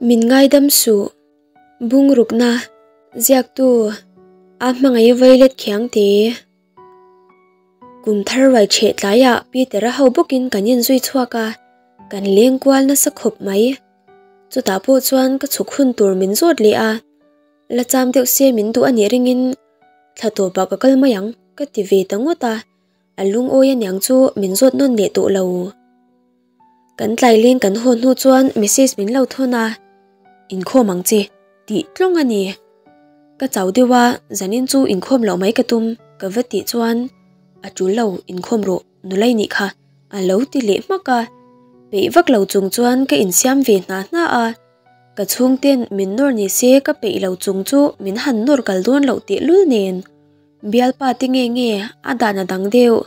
Min ngaidam suh. Bungrukna ziaktu a hmangaih vailet khiang te. Kum thar ruai chheh tlaiah Peter-a ho bawkin kan inzui chhuak a, kan leng kual nasa khawp mai. Chutah pawh chuan ka chhuk hun tur min zawt leh a, la cham deuh se min duh a nih ringin thla tawpah ka kal mai ang ka ti ve ta ngawt a, a lungawi aniang chu min zawt nawn leh tawh lo. Kan tlai leng kan haw hnu chuan message min lo thawn a, Inkhawm ang che, tih tlawng a ni. Ka chau deuh a, zanin chu inkhawm loh mai ka tum, ka va tih chuan, A tul lo, inkhawm rawh, nulai nih kha, a lo ti leh hmak a. Peih vak lo chung chuan ka insiam ve hna hna a, ka chhungten min nawr ni se ka peih lo chung chu min han nawr kal dawn loh tehlul nen. Bialpa te nge nge a dan a dang deuh.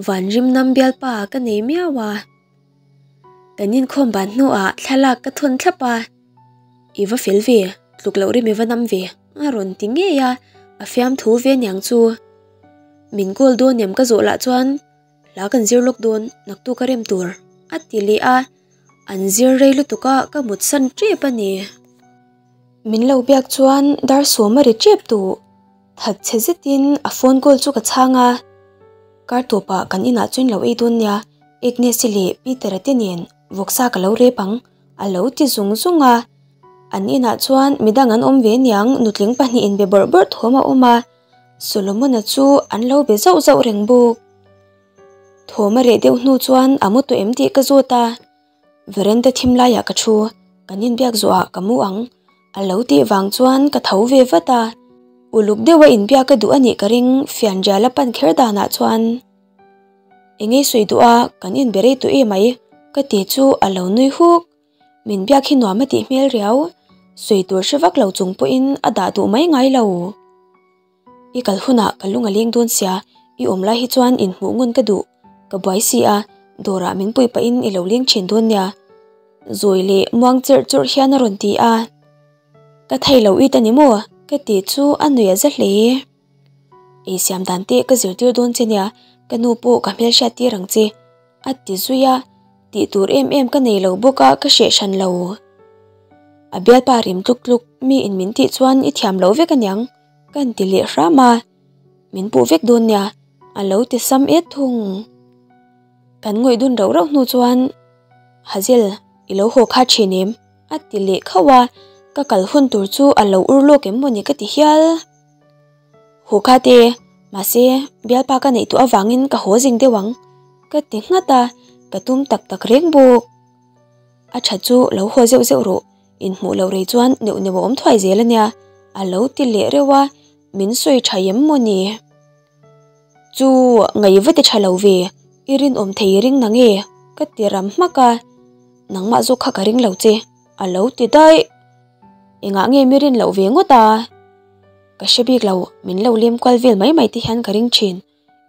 Vanrim nam bialpa ka nei miau a. Kan inkhawm ban hnuah thlalak ka thawn thlap a. I va fel ve, tluk loh rim i va nam ve, a rawn ti ngei a, a fiamthu ve niang chu. Min call dawn em ka zawh lah chuan hla kan zir lawk dawn, naktuk a rem tur, a ti leh a, an zir rei lutuk a ka mutsan tep a ni. Min lo biak chuan dar sawm a ri tep duh. That chhe zetin a phone call chu ka chhang a, kar tawpah kan inah chuan lo ei dawn nia, Agnes-i leh Peter-a te nen vawksa ka lo rep ang, a lo ti zung zung a. An inah chuan midang an awm ve niang nutling pahnih inbe bawrh bawrh thawm a awm a, Solomon-a chu an lo be zauh zauh reng bawk. Thawm a reh deuh hnu chuan a mu tawh em tih ka zawt a. Veranda thim laiah ka thu, kan inbiak zawhah ka mu ang, a lo tih vang chuan ka tho ve vat a. Uluk deuha inbiak ka duh a nih ka ring fianrial a pan kher danah chuan. Engei sawi duh a, kan inbe rei tawh em mai, ka ti chu a lo nui huk. Min biak hi nuam a tih hmel riau, sawi tur hre vak lo chung pawhin a dah duh mai ngai lo. I kal hunah ka lung a leng dawn sia, i awm lai hi chuan inhmuh ngun ka duh, ka buai si a, dawrah min pui pahin i lo leng thin dawn nia. Zawi leh muang cherh churh hian a rawn ti a. Ka thei lo it a ni maw? Ka ti chu a nui a za hle. Ei siam dan te ka zirtir dawn che nia, ka nu pawh ka hmelhriat tir ang che, a ti zui a, tih tur em em ka nei lo bawk a ka hreh hran lo. A bialpa rim tluk tluk mi in min tih chuan i thiam lo vek aniang. Ka inti leh hram a, min puh vek dawn nia, a lo ti sam et thung. Kan ngawih dun rauh rauh hnu chuan, Hazel, i lo haw kha thin em? a ti leh khauh a, ka kal hun tur chu a lo ur lawk em mawni ka ti hial. Haw kha te, mahse bialpa ka neih tawh avangin ka haw zing deuh ang, ka ti nghat a, ka tum tak tak reng bawk. A tha chu lo haw zeuh zeuh rawh. Inhmuh loh rei chuan neuh neuh a awm thuai zel ania, a lo ti leh reuh a, min sawi tha em maw ni? Chu ngaih va ti tha lo ve, i rinawm thei ring na nge? ka ti ram hmak a, nangmah zawk kha ka ring lo che, a lo ti daih. Engah nge mi rin loh ve ngawt a? Ka hre bik lo, min lo lem kual vel mai mai te hian ka ring thin,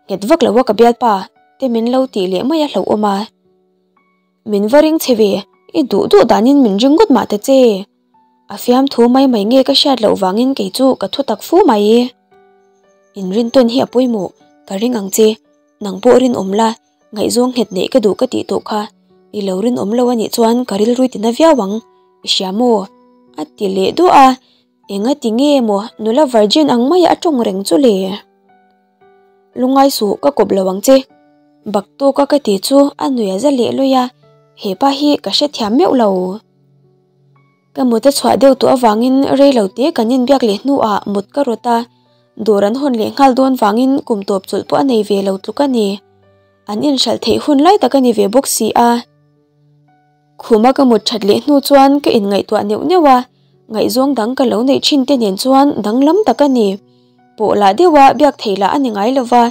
nghet vak lo a ka bialpa te min lo tih leh mai a hlauhawm a. Min va ring che ve, i duh duh danin min ring ngawt mah ta che. A fiamthu mai mai nge ka hriat loh vangin kei chu ka thu tak fu mai. Inrintawn hi a pawimawh, ka ring ang che, nang pawh rinawm la, ngaihzawng nghet neih ka duh ka tih tawh kha, i lo rinawm lo anih chuan ka rilrui tina viau ang, i hria maw? A ti leh duah a, enga ti nge maw nula virgin ang maia a tawng reng chu le? Lungngai suh ka kawp lo ang che. Bak tawka ka ti chu a nui a za leh lawih a, hepa hi ka hrethiam meuh lo. Ka mut a chhuah deuh tawh avangin rei lo te kan inbiak leh hnuah mut ka rawt a, dawr an hawn leh nghal dawn vangin kum tawp chawlh pawh a nei ve lo tluk a ni. An inhralh theih hun lai tak a ni ve bawk si a. Khuma ka mut that leh hnu chuan ka inngaihtuah neuh neuh a, ngaihzawng dang ka lo neih thin te nen chuan danglam tak a ni. Pawh lah deuha biak thei lah a ni ngai lo va,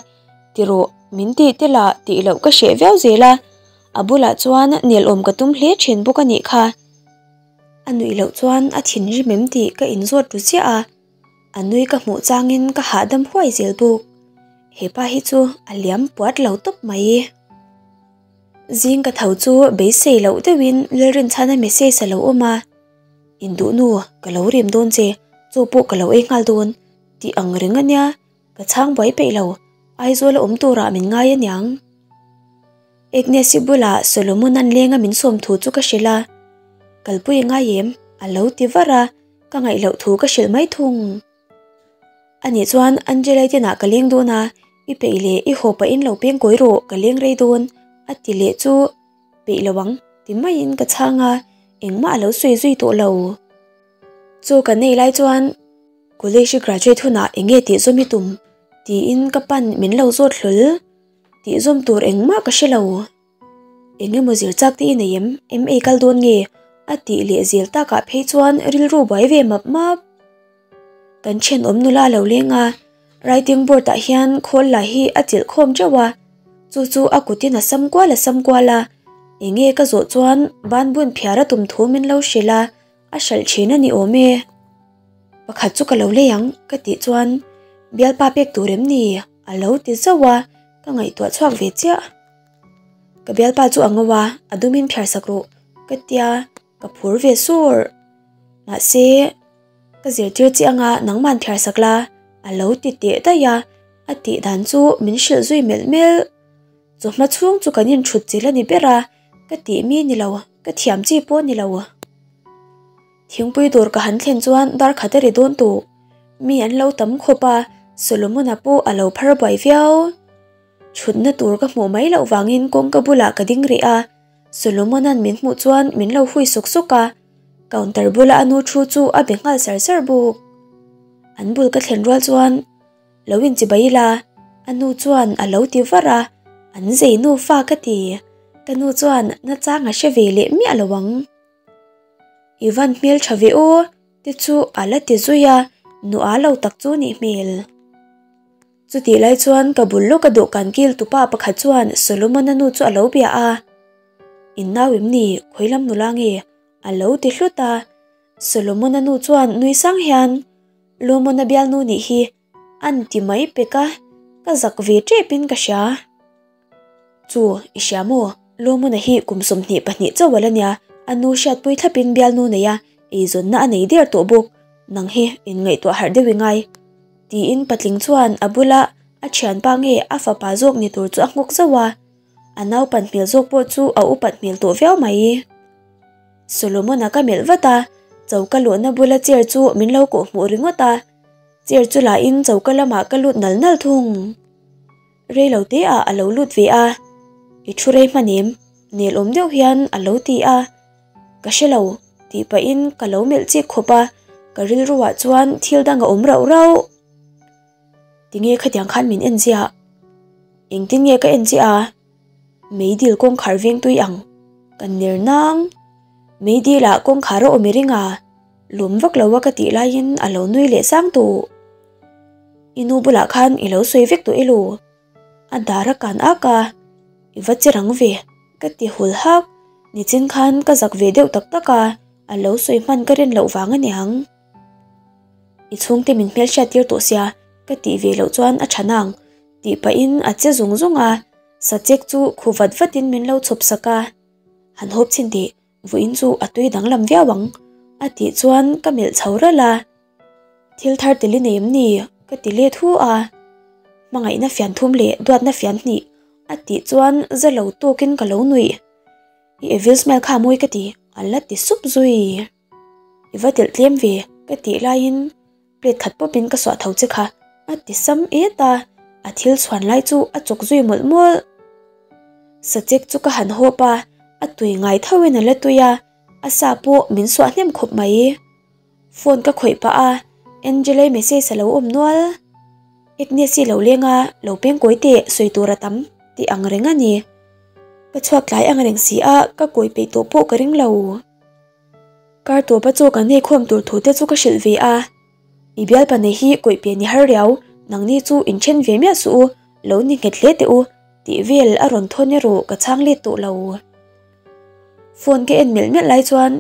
ti rawh, min tih te lah tih loh ka hreh viau zel a, a bulah chuan nelawm ka tum hle thin bawk a nih kha. A nuih loh chuan a thinrim em tih ka inzawt ru chiah a, a nui ka hmuh changin ka hahdam huai zel bawk. Hepa hi chu a liam puat lo tawp mai. Zing ka tho chu beisei loh deuhin Lalrinchhana message a lo awm a, Induh nu, ka lo rem dawn che, chaw pawh ka lo ei nghal dawn tih ang reng a nia, ka chhang buai peih lo, Aizawl a awm turah min ngai aniang. Agnes-i bulah Solomon-a'n lenga min sawm thu chu ka hrilh a, Kalpui a ngai em? A lo ti var a, ka ngaih loh thu ka hrilh mai thung. Anih chuan Angela-i te inah ka leng dawn a, i peih leh i haw pahin lo peng kawi rawh, ka leng rei dawn a ti leh chu peih lo ang ti maiin ka chhang a, engmah a lo sawi zui tawh lo. Chaw kan nei lai chuan college i graduate hunah eng nge tih zawm i tum tiin ka pan min lo zawt hlawl, tih zawm tur engmah ka hre lo. Eng emaw zir chak te i nei em? MA kal dawn nge? A tih leh zel takah phei chuan rilru buai ve map map. Kan thenawm nula a lo leng a, writing board ah hian khawl la hi a chilh khawm teuh a, chu chu a kutin a sam kual a sam kual a, eng nge ka zawh chuan banbun phiar a tum thu min lo hrilh a, a hralh thin a ni awm e. Pakhat chu ka lo lei ang ka tih chuan bialpa pek tur em ni? A lo ti zauh a, ka ngaihtuah chhuak ve chiah. Ka bialpa chu a ngo a, a dumin phiar sak rawh ka tia ka phur ve sur. Mahse, ka zirtir chiah anga nangman phiar sak la a lo ti teh daih a, a tih dan chu min hrilh zui melh melh. Chawhma chhung chu kan inthut chilh a ni ber a, ka tih mi ni lo, ka thiam chi pawh ni lo. Thingpui dawr ka han thlen chuan dar khat a ri dawn tawh. Mi an lo tam khawp a, Solomon-a pawh a lo phar buai viau. Thutna tur ka hmuh mai loh vangin kawngka bulah ka ding rih a, Solomon-a'n min hmuh chuan min lo hui sawk sawk a, counter bula a nu thu chu a be nghal sar sar bawk. An bul ka thlen rual chuan lo inchi bai ila, a nu chuan a lo ti var a, an zei nufa ka ti. Ka nu chuan nachang a hre ve leh miah lo ang. I van hmel tha ve aw te chu a la ti zui a, nu a lo tak chu nih hmel. Chutih lai chuan ka bul lawka dawhkan kil tupa pakhat chuan Solomon-a nu chu a lo bia a, In nau em ni, khawi lam nula nge? a lo ti hlut a. Solomon-a nu chuan nui sang hian, Lomon-a bialnu nih hi an ti mai pek a, ka zak ve tepin ka hria. Chu, i hria maw? Lawmuna hi kum 22 chauh a la nia, a nu hriatpui thlapin bialnu nei a, eizawnna a nei der tawh bawk. Nang hi inngaihtuah harh deuh i ngai. Tiin patling chuan a bula a thianpa nge a fapa zawk ni tur chu a nghawk zauh a, a naupan hmel zawk pawh chu a upat hmel tawh viau mai. Solomon-a ka melh vat a, choka luhna bula chair chu min lo kawhhmuh ringawt a, chair chu lahin choka lamah ka lut nal nal thung. Rei lo te ah a lo lut ve a, I thu rei hman em? Nel awm deuh hian a lo ti a, Ka hre lo tih pahin ka lo melh chik khawp a, ka rilru ah chuan thil dang a awm rauh rauh. Tinge khatiang khan min en chiah? Engtin nge ka en chiah a? Meidil kawngkhar veng tui ang ka ner nang. Meidil ah kawngkhar a awm i ring a, lawm vak lo a ka tih laiin a lo nui leh sang tawh. I nu bulah khan i lo sawi vek tawh elo? A dar a kan ak a, I va che rang ve, ka ti hul hak. Nichin khan ka zak ve deuh tak tak a, a lo sawi hman ka rin loh vang a niang. I chhungte min hmelhriat tir tawh sia, ka tih ve loh chuan a tha nang, tih pahin a che zung zung a, sachek chu khu vat vatin min lo chhawp sak a. Han hawp chhin teh, vawiin chu a tui danglam viau ang, a tih chuan ka melh chho ralh a. Thil thar tel i nei em ni? Ka ti let hu a. Hmangaihna fian thum leh duatna fian hnih a tih chuan za lo tawkin ka lo nuih. I evil smile kha mawi ka ti, a la ti sup zui. I va telh tlem ve ka tih laiin plate khat pawpin ka suah tho che kha a ti sam et a, a thil chhuan lai chu a chawk zui mawlh mawlh. Sachek chu ka han hawp a, a tui ngai thoin a la tui a, a sa pawh min suah hnem khawp mai. Phone ka khawih pah a, Angela-i message a lo awm nual. Agnes-i lo leng a, lo peng kawi teh, sawi tur a tam tih ang reng a ni. Ka chhuak tlai ang reng si a, ka kawi peih tawh pawh ka ring lo. Kar tawpa chaw kan nei khawm tur thu te chu ka hrilh ve a, I bialpa nei hi kawih pe ni har riau, nangni chu inthen ve miah suh u, lo ni nghet hle teh u, tih vel a rawn thawn erawh ka chhang let tawh lo. Phone ka en melh melh lai chuan.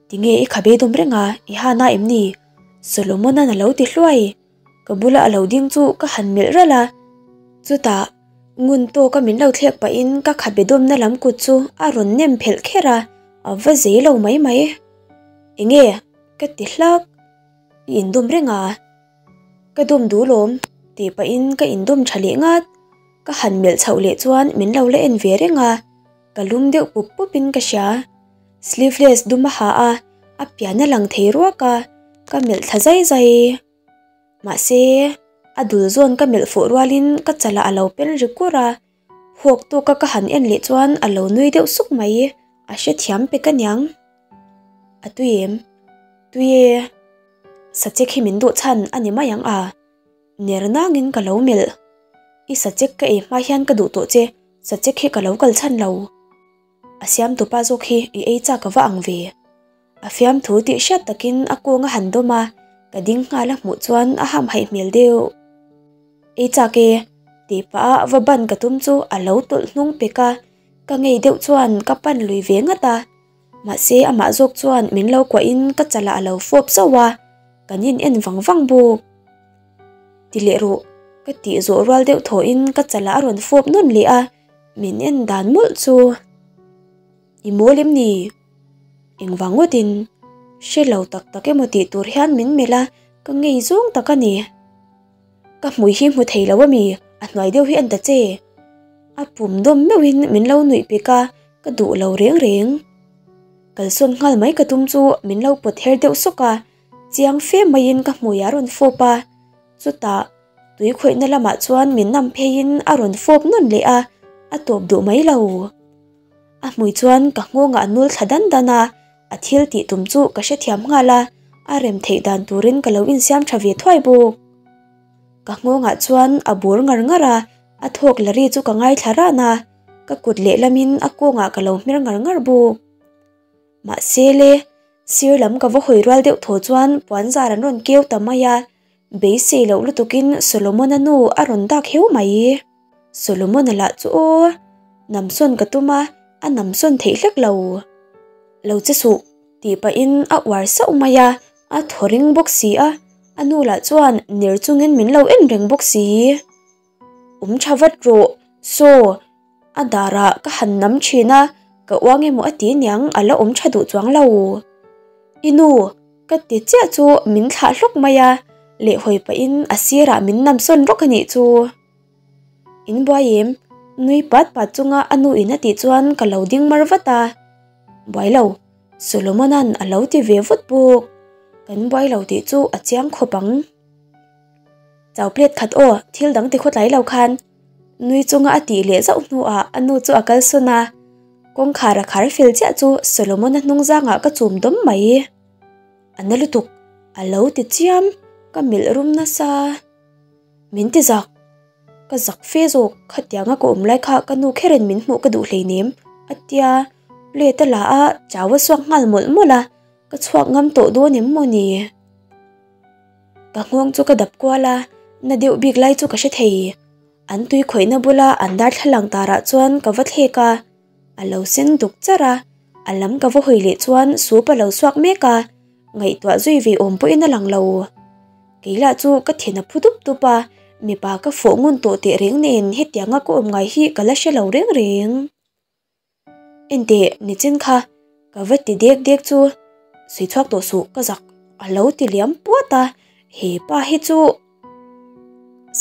Tinge i khabe dawm reng a, i han a em ni? Solomon-a'n a lo ti hluai. Ka bula a lo ding chu ka han melh ralh a. Chutah, ngun tawka min lo thlek pahin ka khabe dawmna lam kut chu a rawn nem phelh kher a, a va zei lo mai mai. Enge? ka ti hlak. I indawm reng a? Ka dawm duh lawm, tih pahin ka indawm tha leh ngat. Ka han melh chhoh leh chuan min lo la en ve reng a. Ka lum deuh pup pupin ka hria. Sleeveless dum a ha a, A pian a lang thei ruak a, ka melh thla zai zai. Mahse, a dul zawn ka melh fuh rualin ka chalah a lo pen ri kur a, phawk tawka ka han en leh chuan a lo nui deuh suk mai, a hrethiam pek aniang. A tui em? Tui e. Sachek hi min duh chhan a ni mai ang a. Ner nangin ka lo melh. I sachek ka ei hma hian ka duh tawh che, sachek hi ka lo kal chhan lo. A siamtupa zawk hi i ei chak a va ang ve. A fiamthu tih hriat takin a kawng a han dawm a, ka ding nghal a hmuh chuan a hamhaih hmel deuh. Ei chak e, tih pah a va ban ka tum chu a lo tawlh hnung pek a, ka ngei deuh chuan ka pan lui ve ngat a. Mahse amah zawk chuan min lo kuahin ka chalah a lo fawp zauh a, kan in en vang vang bawk. Ti leh rawh, ka tih zawh rual deuh thawhin ka chalah a rawn fawp nawn leh a, min en dan mawlh chu. I mawl em ni? Engvang ngawtin hre lo tak tak emaw tih tur hian min melh a, ka ngei zawng tak a ni. Ka hmui hi hmu thei lo a mi, a hnuai deuh hi a ni ta che. A pum dawm meuhin min lo nuih pek a, ka duh lo reng reng. Kalsawn nghal mai ka tum chu min lo pawt her deuh sawk a, chiang fe maiin ka hmui a rawn fawp a, chutah tui khawihna lamah chuan min nam pheiin a rawn fawp nawn leh a, a tawp duh mai lo. A hmui chuan ka nghawngah a nul thla dan dan a, a thil tih tum chu ka hrethiam nghal a, a rem theih dan turin ka lo insiam tha ve thuai bawk. Ka nghawngah chuan a bur ngar ngar a, a thawk la ri chu ka ngaithla ran a, ka kut lehlamin a kawngah ka lo hmer ngar ngar bawk. Mahse le, sir lam ka va hawi rual deuh thaw chuan puanzar an rawn keu ta mai a, beisei loh lutukin Solomon-a nu a rawn dak heu mai. Solomon-a lah chu aw, namsawn ka tum a, a namsawn theih hlek lo. Lo che suh, tih pahin a uar sauh mai a, a thaw ring bawk si a, a nu lah chuan ner chungin min lo en reng bawk si. Awm tha vat rawh, saw, a darah ka han nam thin a, ka uang emaw a ti niang a la awm tha duh chuang lo. I nu, ka ti chiah chu min thlah hlawk mai a, lehhawi pahin a sirah min namsawn rawk a nih chu. In buai em? Nui pat pat chunga a nu in a tih chuan ka lo ding mar vat a. Buai lo, Solomona'n a lo ti ve vut bawk. Kan buai lo tih chu a chiang khawp ang. Chau plate khat aw, thil dang ti khawtlai lo khan. Nui chunga a tih leh zauh hnuah a nu chu a kalsawn a. Kawngkhar a khar fel chiah chu Solomona hnung zangah ka chum dawm mai. A na lutuk, a lo ti chiam, ka melh rum nasa. Min ti zak. Ka zak fe zawk, khatianga ka awm lai kha ka nu kherin min hmuh ka duh hleinem, a tia. Plate a la a, chau a suak nghal mawlh mawlh a, ka chhuak ngam tawh dawn em maw ni? Ka nghawng chu ka dap kual a, na deuh bik lai chu ka hre thei. An tui khawihna bula an darthlalang tarah chuan ka va thlek a, a lo sen duk char a, a lam ka va hawi leh chuan soup a lo suak mek a, Ngaihtuah zui ve awm pawhin a lang lo. Kei lah chu ka thin a phu dup dup a, mipa ka fawh ngun tawh teh reng nen hetianga ka awm ngai hi ka la hre lo reng reng. Enteh, nichin kha ka va ti dek dek chu sawi chhuak tawh suh ka zak a lo ti liam puat a, he pa hi chu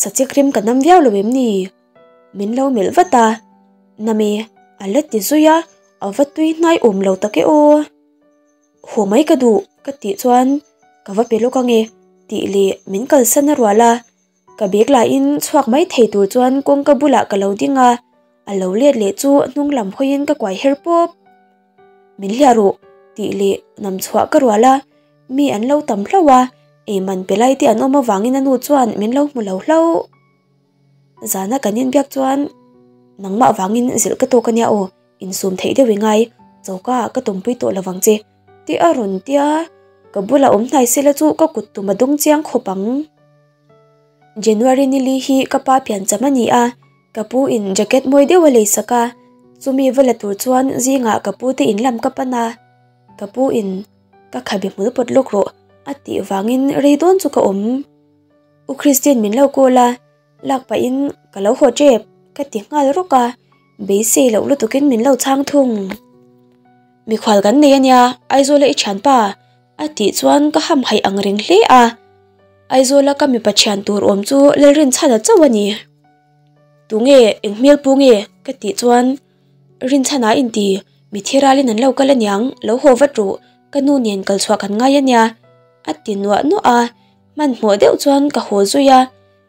sachek rim ka nam viau lo em ni? Min lo melh vat a, Name a la ti zui a, a va tui hnai awm lo tak e aw. Haw mai ka duh ka tih chuan ka va pe lawk ange tih leh min kalsan a rual a, ka bag lahin chhuak mai thei tur chuan kawngka bulah ka lo ding a, a lo let leh chu hnung lam hawiin ka kuai her pawp. Min hliah rawh tih leh nam chhuah ka rual a, mi an lo tam hlauh a, eiman pe lai te an awm avangin a nu chuan min lo hmu lo hlauh. Zana kan inbiak chuan nangmah vangin zilh ka tawk ania aw. Insum theih deuh i ngai, choka ah ka tumpui tawh lo vang che, tih a rawn tia, ka bulah awm hnai sela chu ka kut tum a dawng chiang khawp ang. January nili hi ka pa piancham a ni a, ka pu in jacket mawi deuh a lei sak a, chumi va la tur chuan zingah ka pu te in lam ka pan a, ka pu in ka khabe hmul pawt lawk rawh a tih vangin rei dawn chu ka awm. U Christine min lo call a, Lak pahin ka lo haw tep ka ti nghal rawk a, beisei loh lutukin min lo chhang thung. Mikhual kan nei ania, Aizawla i thianpa a tih chuan ka hamhaih ang reng hle a. Aizawla ka mipa thian tur awm chu Lalrinchhana chauh a ni. Tunge, eng hmel pu nge? ka tih chuan Rinchhana inti, mi thi ralin an lo kal aniang, lo haw vat ru. Ka nu nen kal chhuah kan ngai ania a ti nuah nuah a, hmanhmawh deuh chuan ka haw zui a,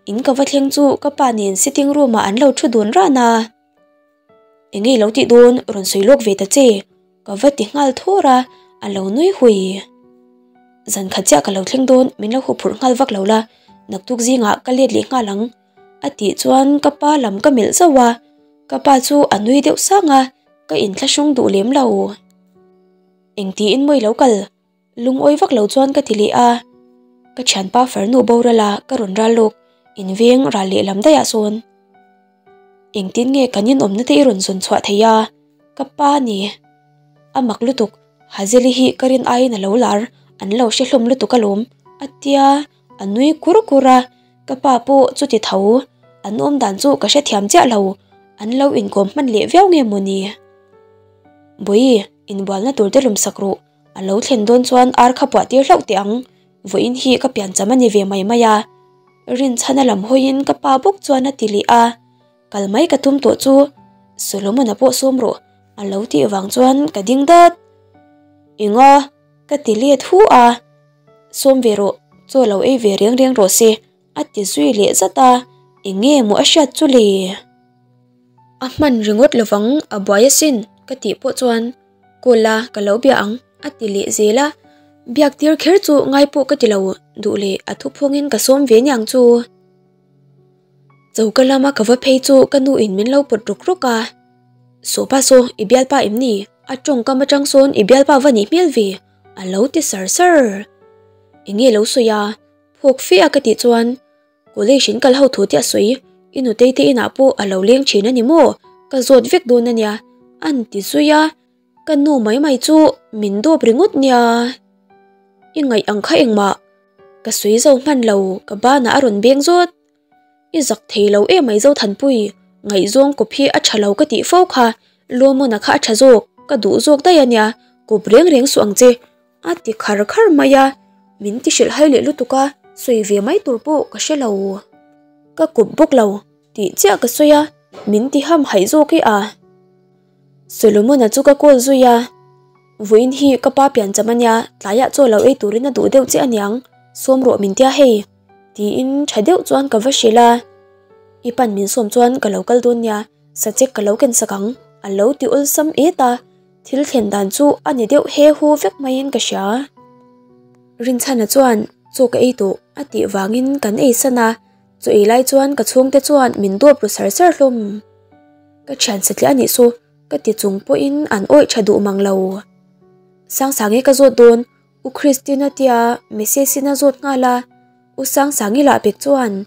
in ka va thleng chu ka pa nen sitting room ah an lo thu dun ran a. Enge i lo tih dawn rawn sawi lawk ve ta che ka va ti nghal thawr a, a lo nui hui. Zan khat chiah ka lo thleng dawn min lo huphurh nghal vak lo la, naktuk zingah ka let leh nghal ang a tih chuan ka pa lam ka melh zauh a, ka pa chu a nui deuh sang a, ka inthlahrung duh lem lo. Engtiin maw i lo kal? Lungawi vak lo chuan ka ti leh a. Ka thianpa farnu boral a ka rawn ral lawk, in veng ral lehlam daih ah sawn. Engtin nge kan inawmna te i rawn zawn chhuah thei a? Ka pa a ni. A mak lutuk, Hazeli hi ka rin aiin a lo lar, an lo hre hlawm lutuk alawm, a tia a nui kur kur a, ka pa pawh chuti tho, an awm dan chu ka hrethiam chiah lo, an lo inkawm hman leh viau nge mawni? Bawihi, inbualna tur te lawm sak rawh, a lo thlen dawn chuan ar kha puah tir hlauh teh ang, vawiin hi ka piancham a ni ve mai mai a. Rinchhana lam hawiin ka pa bawk chuan a ti leh a, kal mai ka tum tawh chu Solomon-a pawh sawm rawh a lo tih vang chuan ka ding dat. Enga? Ka ti let hu a, Sawm ve rawh, chaw lo ei ve reng reng rawh se a ti zui leh zat a, eng nge maw a hriat chu le? A hman ringawt lovang a buai asin ka tih pawh chuan Call la ka lo bia ang a ti leh zel a, biak tir kher chu ngai pawh ka ti lo duh leh a thuphawngin ka sawm ve niang chu. Choka lama ka va phei chu ka nu in min lo pawt ruk ruk a, Sawpa saw i bialpa em ni? A tawngkam atang sawn i bialpa va nih hmel ve a lo ti sar sar. Enge lo sawi a? Phawk fe a ka tih chuan College in kal ho thu te a sawi, i nutei te inah pawh a lo leng thin a ni maw? Ka zawt vek dawn a nia, an ti zui a, ka nu mai mai chu min dawp ringawt nia. I ngaih ang kha engmah ka sawi zo hman lo, ka banah a rawn beng zawt. I zak thei lo em ai Zothanpui, ngaihzawng kawp hi a tha lo ka tih fo kha, Lawmawna kha a tha zawk, ka duh zawk daih a nia, kawp reng reng suh ang che. A ti khar khar mai a, min ti hrilh hai leh lutuk a, sawi ve mai tur pawh ka hre lo. Ka kawp bawk lo tih chiah ka sawi a, min ti ham haih zawk i a. Solomon-a chu ka call zui a, Vawiin hi ka pa piancham a nia, tlaiah chaw lo ei turin a duh deuh che aniang, sawm rawh min tia hei, tiin tha deuh chuan ka va hrilh a. I pan min sawm chuan ka lo kal dawn nia, sachek ka lo ken sak ang, a lo ti awlsam et a. Thil thlen dan chu a ni deuh he hu vek maiin ka hria. Rinchhana chuan chaw ka ei tawh a tih vangin kan ei san a, chaw ei lai chuan ka chhungte chuan min dawp ru sar sar hlawm. Ka thian satliah a nih chu ka ti chung pawhin an awih tha duh mang lo. Sangsangi ka zawt dawn, U Christina tia message in a zawt nghal a, U Sangsangi lah pek chuan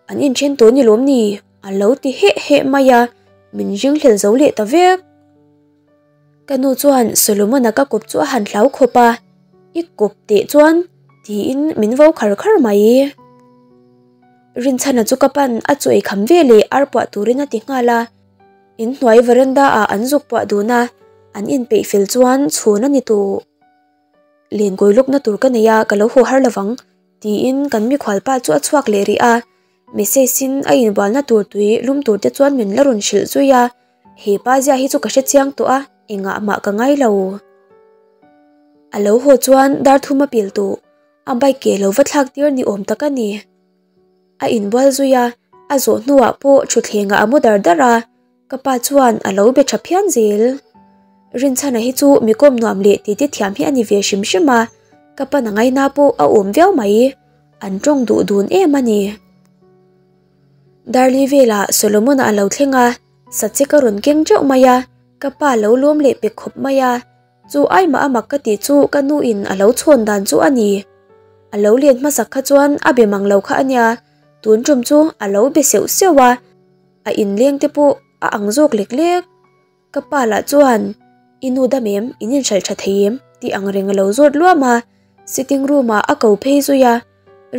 an inthen tawh ni lawm ni a lo ti heh heh mai a, min ringhlel zo leh ta vek. Ka nu chuan Solomon-a ka kawp chu a han hlau khawp a, I kawp teh chuan tiin min vo khar khar mai. Rinchhana chu ka pan a chaw ei kham ve leh ar puah turin a ti nghal a, inhnuai veranda ah an zuk puah dun a, an inpeih fel chuan chhun a ni tawh. Lenkawi lawkna tur ka nei a, ka lo haw har lovang tiin kan mikhual pa chu a chhuak leh rih a, message in a inbualna tur tui lum tur te chuan min la rawn hrilh zui a. He pa zia hi chu ka hre chiang tawh a, engah mah ka ngai lo. A lo haw chuan dar thum a pil tawh, a bike ke lo va thlak tir ni awm tak a ni. A inbual zui a, a zawh hnuah pawh thutthlengah a mu dar dar a, ka pa chuan a lo be tha phian zel. Rinchhana hi chu mi kawm nuam leh titi thiam hi a ni ve hrim hrim a, ka pa na ngaina pawh a awm viau mai, an tawng duh dun em a ni. Darli velah Solomon-a a lo thleng a, sachek a rawn keng teuh mai a, ka pa lo lawm leh pek khawp mai a, chu ai mah a mak ka tih chu ka nu in a lo chhawn dan chu a ni. A lo len hmasak kha chuan a be mang lo kha a nia, tun tum chu a lo be seuh seuh a, a inleng te pawh a ang zawk lek lek. Ka pa lah chuan, I nu dam em? In inhralh tha thei em? tih ang reng a lo zawt luam a, sitting room ah a ko phei zui a,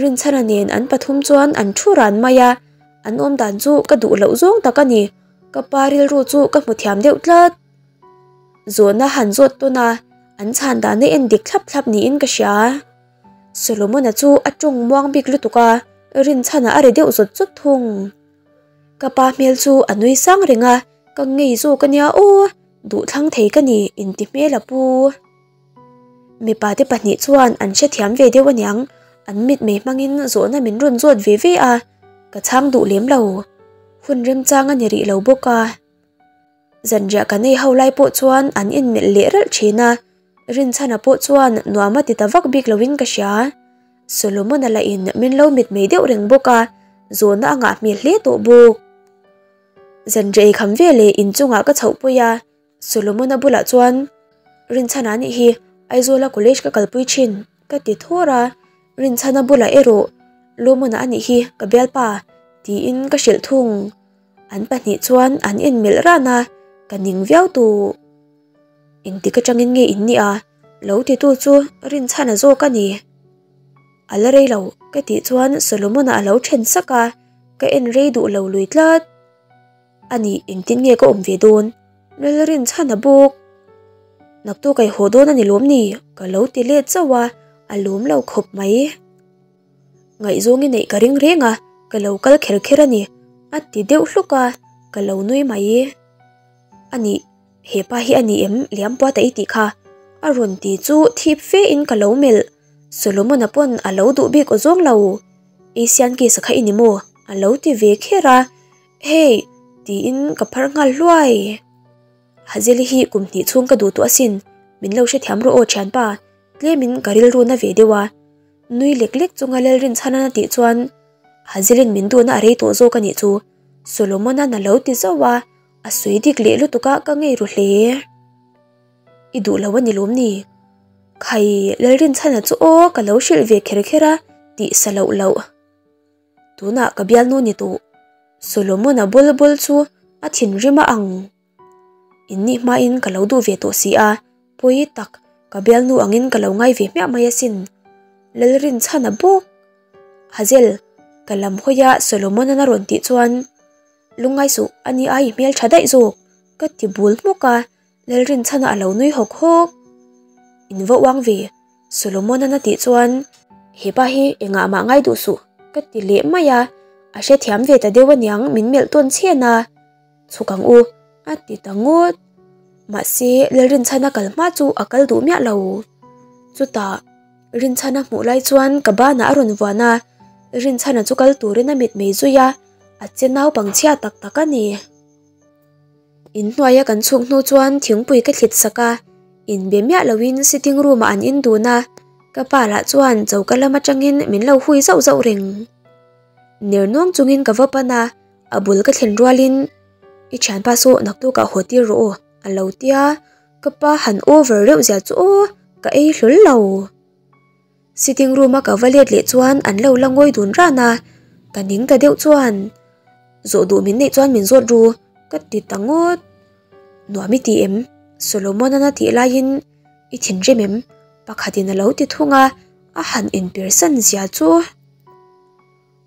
Rinchhana nen an pathum chuan an thu ran mai a, an awm dan chu ka duh loh zawng tak a ni, ka pa rilru chu ka hmu thiam deuh tlat. Zawhna han zawt tawn a, an chhan dan a en dik thlap thlap niin ka hria. Solomon-a chu a tawng muang bik lutuk a, Rinchhana a ri deuh zawt zawt thung. Ka pa hmel chu a nui sang reng a, ka ngei zawk a nia aw, duh thlang thei ka ni inti hmel a pu. Mipa te pahnih chuan an hrethiam ve deuh aniang, an mitmei hmangin zawhna min rawn zawt ve ve a, ka chhang duh lem lo. Hun remchang a ni rih lo bawk a. Zanriah kan ei ho lai pawh chuan an inmelh leh ralh thin a, Rinchhana pawh chuan nuam a ti ta vak bik loin ka hria. Solomon-a lahin min lo mitmei deuh reng bawk a, zawhna a ngah hmel hle tawh bawk. Zanriah ei kham veleh inchungah ka chhoh pui a, Solomon-a bulah chuan, Rinchhana nih hi Aizawla college ka kalpui thin, ka ti thawr a, Rinchhana bulah erawh Lomona a nih hi ka bialpa, tiin ka hrilh thung. An pahnih chuan an inmelh ran a, ka ning viau tawh. Engtik atangin nge in nih a? Lo titu chu Rinchhana zawk a ni. A la rei lo, ka tih chuan Solomon-a a lo then sak a, ka en rei duh lo lui tlat. A nih engtin nge ka awm ve dawn? Lalrin chhan a bawk. Naktuk a i haw dawn a ni lawm ni? Ka lo ti let zauh a, a lawm lo khawp mai. Ngaihzawng i neih ka ring reng a, ka lo kal kher kher a ni, a ti deuh hluk a, ka lo nui mai. A nih, he pa hi a ni em Liampuata i tih kha? A rawn ti chu thip fe in ka lo melh. Solomon-a pawn a lo duh bik awzawng lo. Asian kiss kha i ni maw? A lo ti ve kher a. Hey! Tiin ka phar nghal hluai. Hazeli hi kum hnih chhung ka duh tawh asin, min lo hrethiam rawh aw thianpa, tlemin ka rilru na ve deuh a. Nui lek lek chunga Lalrinchhanan a tih chuan Hazelin min duhna a rei tawh zawk a nih chu Solomonan a lo ti zauh a, a sawi dik leh lutuk a ka ngei ru hle. I duh lo a ni lawm ni? Khai, Lalrinchhana chu aw ka lo hrilh ve kher kher a tih sa loh loh. Tunah ka bialnu ni tawh. Solomon-a bul bul chu a thinrim a ang. In nih hmain ka lo duh ve tawh si a, pawi tak, ka bialnu angin ka lo ngai ve hmiah mai asin. Lalrinchhana bawk. Hazel, ka lam hawia Solomon-an a rawn tih chuan, Lungngai suh, ani ai i hmel tha daih zawk, ka ti bul hmuk a, Lalrinchhana a lo nui hawk hawk. In va uang ve, Solomon-an a tih chuan, Hepa hi engah mah ngai duh suh, ka ti leh mai a, a hrethiam ve ta deuh aniang min melh tawn chhen a, Chhuk ang u, a ti ta ngawt. Mahse, Lalrinchhana kal hma chu a kal duh miah lo. Chutah, Rinchhana hmuh lai chuan ka banah a rawn vuan a, Rinchhana chu kal turin a mitmei zui a, a che naupangchhia tak tak a ni. Inhnuaia kan chhuk hnu chuan thingpui ka thlit sak a, inbe miah loin sitting room ah an in dun a, ka pa lah chuan choka lam atangin min lo hui zauh zauh reng. Ner nuang chungin ka va pan a, a bul ka thlen rualin I thianpa saw naktuk ah haw tir rawh aw a lo tia, ka pa han over reuh zia chu aw ka ei hlawl lo. Sitting room a ka va let leh chuan an lo la ngawi dun ran a, ka ning ta deuh chuan zawh duh min neih chuan min zawt ru ka ti ta ngawt. Nuam i ti em? Solomon-an a tih laiin i thinrim em? Pakhatin a lo ti thung a, a han inpersan zia chu.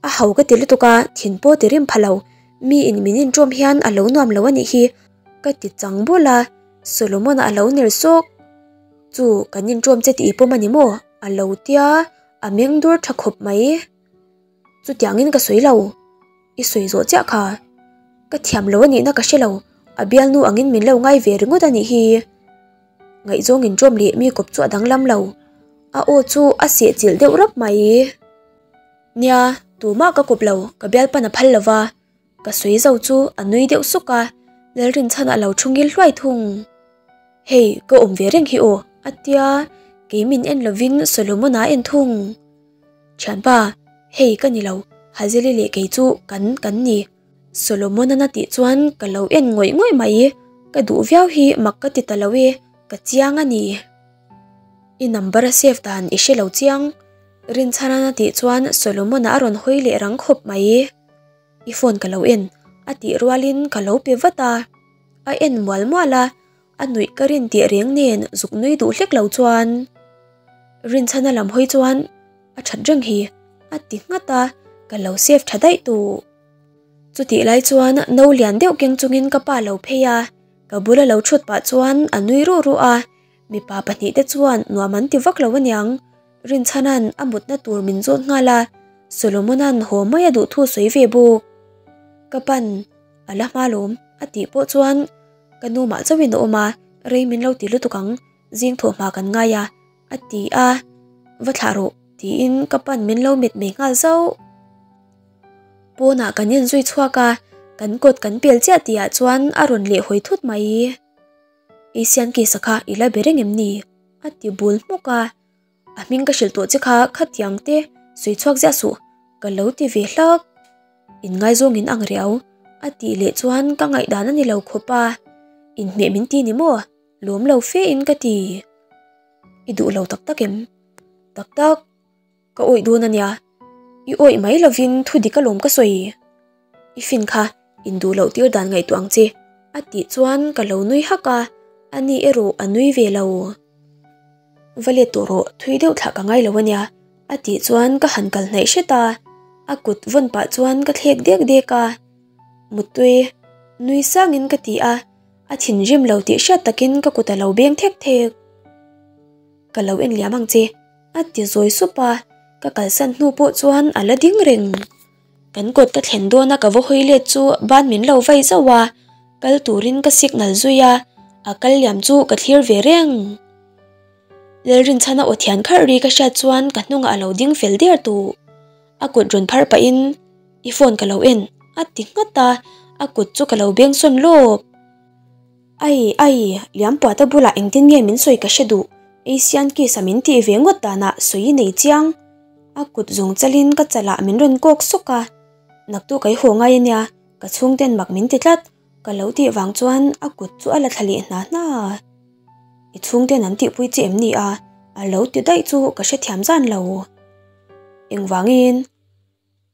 A ho ka ti lutuk a, thin pawh ti rim pha lo, mi in min inṭawm hian a lo nuam lo a nih hi ka ti chang bul a, Solomon-a a lo ner sawk. Chu kan inṭawm che tih i pawm a ni maw? A lo tia, a meng dur tha khawp mai. Chutiangin ka sawi lo, i sawi zawh chiah kha. Ka thiam lo a nihna ka hre lo, a bialnu angin min lo ngai ve ringawt a nih hi. Ngaihzawng inṭawm leh mi kawp chu a danglam lo, a aw chu a sehchilh deuh rap mai. Nia, tumah ka kawp lo, ka bialpan a phal lo va. Ka sawi zo chu a nui deuh suk a, Lalrinchhan a lo thu ngil hluai thung. Hei, ka awm ve reng hi aw, a tia, kei min en lovin Solomon-a a en thung. Thianpa, hei ka ni lo, Hazeli leh kei chu kan kan ni. Solomon-an a tih chuan ka lo en ngawih ngawih mai, ka duh viau hi mak ka ti ta lo e, ka chiang a ni. I number a save dan i hre lo chiang. Rinchhanan a tih chuan Solomon-a a rawn hawi leh rang khawp mai. I phone ka lo en a tih rualin ka lo pe vat a. A en mual mual a, a nuih ka rin tih reng nen zuk nui duh hlek lo chuan Rinchhana lam hawi chuan a that reng hi a ti nghat a, ka lo save tha daih tawh. Chutih lai chuan no lian deuh keng chungin ka pa lo phei a, ka bula lo thut pah chuan a nui ruh ruh a, mipa pahnihte chuan nuam an ti vak lo aniang. Rinchhana'n a mutna tur min zawt nghal a, Solomona'n haw mai a duh thu sawi ve bawk. Ka pan, a la hma lawm, a tih pawh chuan ka nu mah chauhin a awm a, rei min lo ti lutuk ang, zing thawh hma kan ngai a, A ti a, Va thlah rawh, tiin ka pan min lo mit mei nghal zauh. Pawnah kan inzui chhuak a, kan kawt kan pel chiah tihah chuan a rawn lehhawi thut mai. Asian Kiss-a kha i la be reng em ni? A ti bul hmuk a. A hming ka hrilh tawh che kha khatiang te sawi chhuak ziah suh, ka lo ti ve hlak. Inngaizawng in ang riau, a tih leh chuan ka ngaihdan a ni lo khawp a. Inhmeh min ti ni maw? Lawm lo fe in ka ti. I duh lo tak tak em? Tak tak. Ka awih dawn a nia. I awih mai lovin thu dik alawm ka sawi. I fin kha induh loh tir dan ngaihtuah ang che, a tih chuan ka lo nui hak a, ani erawh a nui ve lo. Va let tawh rawh, thui deuh thlah ka ngai lo a nia, a tih chuan ka han kal hnaih hret a, a kut vawn pah chuan ka thlek dek dek a. Muttui, nui sangin ka ti a, a thinrim lo tih hriat takin ka kut a lo beng thek thek. Ka lo en liam ang che, a ti zawi sup a, ka kalsan hnu pawh chuan a la ding reng. Kan kawt ka thlen dawn a ka va hawi let chu ban min lo vai zauh a, kal turin ka signal zui a, a kal liam chu ka thlir ve reng. Lalrinchhana aw thian kharh ri ka hriat chuan ka hnungah a lo ding fel der tawh. A kut rawn phar pahin i phone ka lo en a ti nghat a, a kut chu ka lo beng sawn lawp. Ai ai, Liampuata bulah engtin nge min sawi ka hre duh, Asian kiss a min tih ve ngawt danah sawi i nei chiang. A kut zawng chalin ka chalah min rawn kawk sawk a, Naktuk ai haw ngai ania, ka chhungten mak min ti tlat, ka lo tih vang chuan a kut chu a la thla leh hna hna. I chhungten an tihpui che em ni a? A lo ti daih chu ka hrethiam zan lo. Engvangin?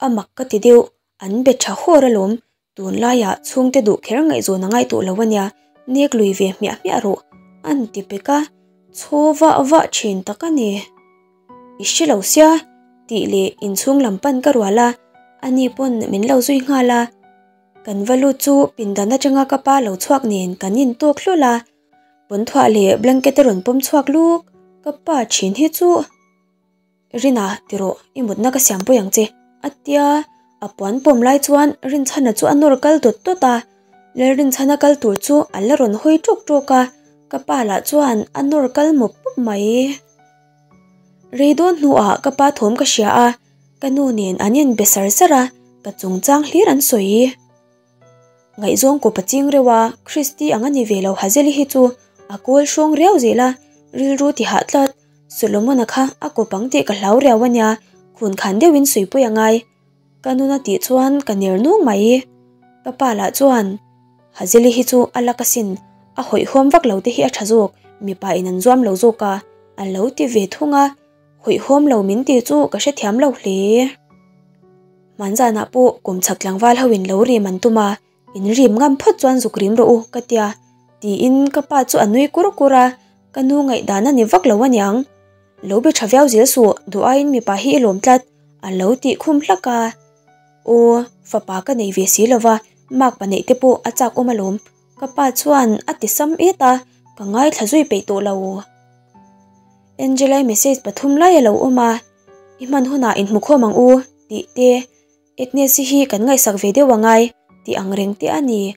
A mak ka ti deuh, an be tha hawr alawm, Tunlaiah chhungte duh kher ngaihzawn a ngai tawh lo ania, nek lui ve hmiah hmiah rawh, an ti pek a, chhaw vah vah thin tak a ni. I hre lo sia, tih leh inchhung lam pan ka rual a, ani pawn min lo zui nghal a. Kan va lut chu pindan atanga ka pa lo chhuak nen kan intawk hlawl a, pawnthuah leh blanket a rawn pawm chhuak luk, ka pa thin hi chu. Rina, ti rawh, i mutna ka siam pui ang che, a tia. A puan pawm lai chuan Rinchhana chu a nawr kal dawt dawt a. Lalrinchhana kal tur chu a la rawn hawi ṭawk ṭawk a, ka pa lah chuan a nawr kal mawp mawp mai. Rei dawn hnuah ka pa thawm ka hria a, ka nu nen an inbe sar sar a, ka chungchang hlir an sawi. Ngaihzawng kawp a ching reuh a, Christy ang a ni ve lo Hazeli hi chu a kawl hrawng riau zel a, rilru ti hah tlat. Solomon-a kha a kawp ang tih ka hlau riau a nia, khun khan deuhin suipui a ngai. Ka nun a tih chuan ka ner nung mai. Ka pa lah chuan, Hazeli hi chu a lak asin, a hawihhawm vak lo te hi a tha zawk, mipa in an zuam lo zawk a, a lo ti ve thung a, hawihhawm lo min ti chu ka hrethiam lo hle. Hmanzanah pawh kawmchhak tlangval ho in lo rim an tum a, In rim ngam phawt chuan zuk rim rawh u, ka tia, tiin ka pa chu a nui kur kur a, ka nu ngaihdan a ni vak lo aniang. Lo be tha viau zel suh, duh aiin mipa hi i lawm tlat, a lo tih khum hlak a. Aw, fapa ka nei ve si lova, mark pa neih te pawh a chak awm alawm, ka pa chuan a ti sam et a, ka ngaithla zui peih tawh lo. Angela-i message pathum lai a lo awm a, I hman hunah inhmukhawm ang u, tih te. Agnes-i hi kan ngaihsak ve deuh angai tih ang reng te a ni.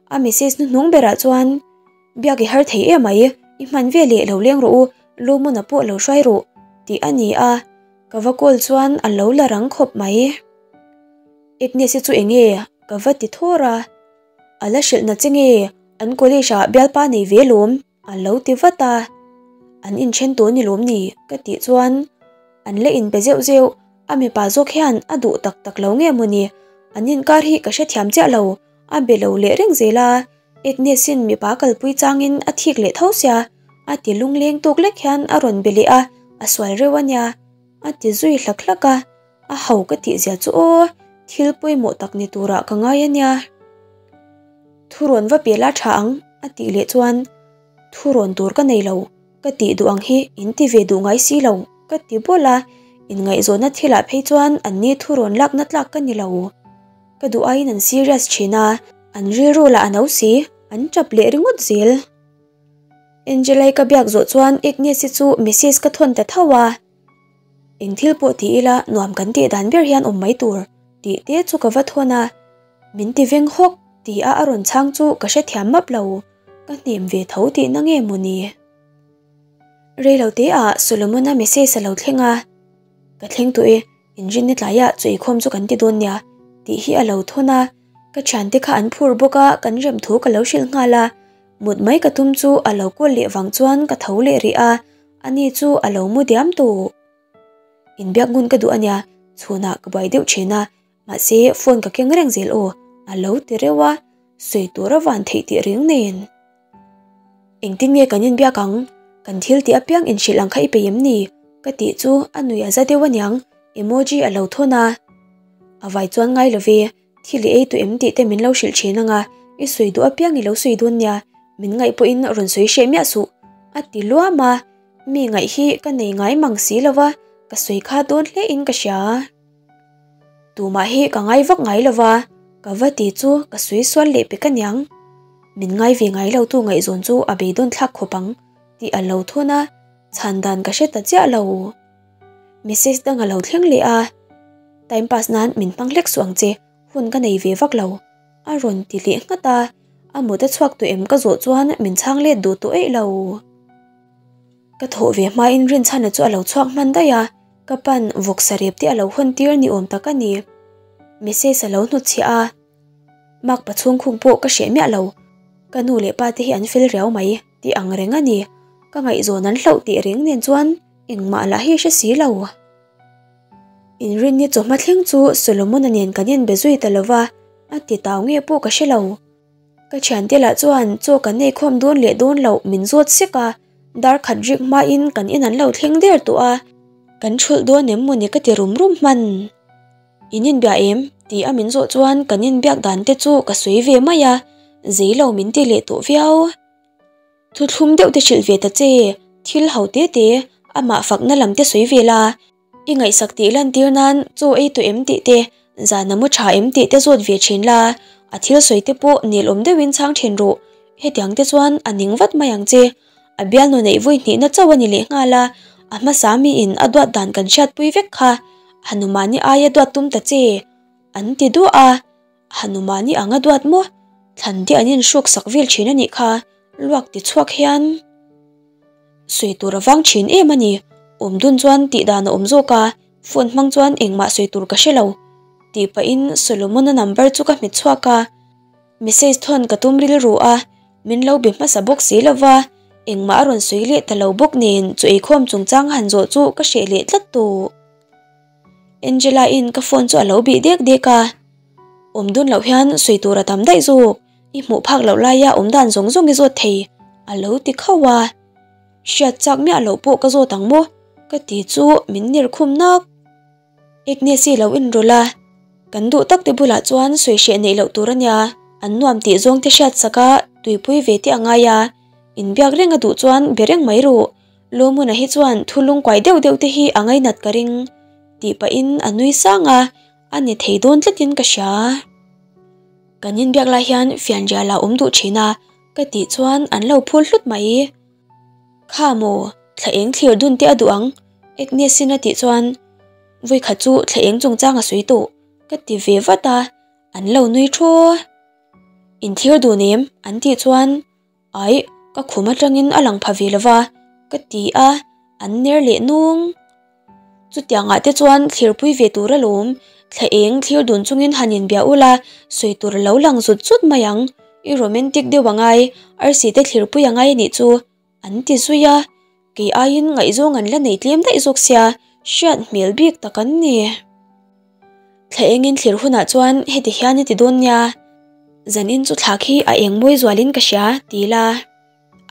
A message hnuhnung berah chuan, Biak i har thei em mai, i hman ve leh lo leng rawh u, Lawmuna pawh lo hruai rawh tih a ni a, ka va call chuan a lo la rang khawp mai. Agnes-i chu eng nge ka va ti thawr a, a la hrilh na che nge an college ah bialpa nei ve lawm a lo ti vat a, an inthen tawh ni lawm ni ka tih chuan an la inpe zeuh zeuh. A mipa zawk hian a duh tak tak lo nge mawni, an inkar hi ka hrethiam chiah lo, a be lo leh reng zel a, Agnes-in mipa kalpui changin a thik leh tho sia, a ti lungleng tawk lek hian a rawn be leh a, a sual reuh a nia, a ti zui hlak hlak a, a ho ka tih zia chu aw, thil pawimawh tak ni turah ka ngai a nia. Thurawn va pe la tha ang, a tih leh chuan thurawn tur ka nei lo. Ka tih duh ang hi in ti ve duh ngai si lo, ka ti bawlh a, inngaihzawnna thilah phei chuan an ni thu rawn lakna tlak ka ni lo. Ka duh aiin an serious thin a, an rilru lah a no si, an tap leh ringawt zel. Angela-i ka biak zawh chuan Agnes-i chu message ka thawn ta tho a, Eng thil pawh ti ila nuam kan tih dan ber hian awm mai tur tih te chu ka va thawn a, min ti veng hawk ti a a rawn chhang chu ka hrethiam map lo. Ka hnem ve tho tihna nge maw ni? Reilote ah Solomon-a message a lo thleng a, Ka thleng tawh e, inrinni tlaiah chaw eikhawm chu kan ti dawn nia tih hi a lo thawn a, ka thiante kha an phur bawk a, kan rem thu ka lo hrilh nghal a, mut mai ka tum chu a lo kawl leh vang chuan ka tho leh rih a, ani chu a lo mu diam tawh. Inbiak ngun ka duh ania, chhunah ka buai deuh thin a, mahse phone ka keng reng zel aw a lo ti reuh a, sawi tur a van theih tih reng nen. Engtin nge kan inbiak ang? Kan thil tih apiang inhrilh ang kha i peih em ni? Ka tih chu a nui a za deuh aniang, emoji a lo thawn a. A vai chuan ngai lo ve, thil i ei tawh em tih te min lo hrilh thin ang a, i sawi duh apiang i lo sawi dawn nia, min ngaih pawhin rawn sawi hreh miah suh, a ti luam a, mi ngaih hi ka nei ngai mang si lo va, ka sawi kha dawn hle in ka hria. Tumah hi ka ngai vak ngai lo va, ka va ti chu ka sawi sual leh pek aniang. Min ngai ve ngai lo tu ngaihzawn chu a beidawn thlak khawp ang tih a lo thawn a, chhan dan ka hre ta chiah lo. Message dang a lo thleng leh a, Time pass nan min hmang hlek suh ang che, hun ka nei ve vak lo a rawn ti leh nghat a, a mut a chhuak tawh em ka zawh chuan min chhang let duh tawh eih lo. Ka thawh ve hmain Rinchhana chu a lo chhuak hman daih a, ka pan vawksa rep te a lo hawn tir ni awm tak a ni. Message a lo hnutchhiah a. Mak pa chhungkhung pawh ka hreh miah lo, ka nu leh pa te hi an fel riau mai tih ang reng a ni, ka ngaihzawn an hlauh tih reng nen chuan engmah lah hi hre si lo. Inrinni chawhma thleng chu Solomon-a nen kan inbe zui ta lova, a ti tau nge pawh ka hre lo. Ka thiante lah chuan chaw kan nei khawm dawn leh dawn loh min zawt sek a, dar khat rik hmain kan in an lo thleng der tawh a, kan thulh dawn em mawni ka ti rum rum hman. In inbia em? Tih a min zawh chuan kan inbiak dan te chu ka sawi ve mai a, zei lo min ti leh tawh viau. Thuthlum deuh te hrilh ve ta che, thil ho te te, amah fakna lam te sawi ve la, i ngaihsak tih lantir nan chaw ei tawh em tih te, zan a mu tha em tih te zawt ve thin la, a thil sawi te pawh nelawm deuhin chhang thin rawh, hetiang te chuan a ning vat mai ang che. A bialnu neih vui hnihna chauh a ni leh nghal a, a hmasa miin a duat dan kan hriatpui vek kha, Hanumani aia duat tum ta che, an ti duah a, Hanumani anga duat maw? Thlan te an inhruk sak vel thin a nih kha, luak ti chhuak hian sawi tur a vang thin em a ni, awm dun chuan tih dan a awm zawk a, phone hmang chuan engmah sawi tur ka hre lo, tih pahin Solomon-a number chu ka hmet chhuak a. Message thawn ka tum rilru a, min lo be hmasa bawk si lova, engmah a rawn sawi leh ta lo bawk nen chu eikhawm chungchang han zawh chu ka hreh leh tlat tawh. Angela-in ka phone chu a lo bih dek dek a, awm dun loh hian sawi tur a tam daih zawk, i hmuh phak loh laia awm dan zawng zawng i zawt thei a lo ti khauh a, hriat chak miah loh pawh ka zawt ang maw ka ti chu min ner khum nak. Agnes-i lo inrawlh a, kan duh tak te bulah chuan sawi hreh neih loh tur a nia, an nuam tih zawng te hriat sak a, tuipui ve te a ngai a, inbiak reng a duh chuan be reng mai ru, Lawmuna hi chuan thu lungkuai deuh deuh te hi a ngainat ka ring, tih pahin a nui sang a, a ni thei dawn tlatin ka hria. Kan inbiak lai hian fianrial a awm duh thin a, ka tih chuan an lo phul hlut mai. Kha maw, thla eng thlir dun te a duh ang, Agnes-in a tih chuan vawikhat chu thla eng chungchang a sawi tawh ka ti ve vat a, an lo nui thu. In thlir dun em? an tih chuan aih ka khum atangin a lang pha ve lova ka ti a, an ner leh nung. Chutiangah te chuan thlirpui ve tur alawm, thla eng thlir dun chungin han inbia ula, sawi tur a lo lang zut zut mai ang. I romantic deuh a ngai, arsi te thlirpui a ngai anih chu, an ti zui a. Kei aiin ngaihzawng an la nei tlem daih zawk sia, hriat hmel bik tak an ni. Thla engin thlir hunah chuan heti hian i ti dawn nia, zanin chu thla khi a eng mawi zualin ka hria, ti la.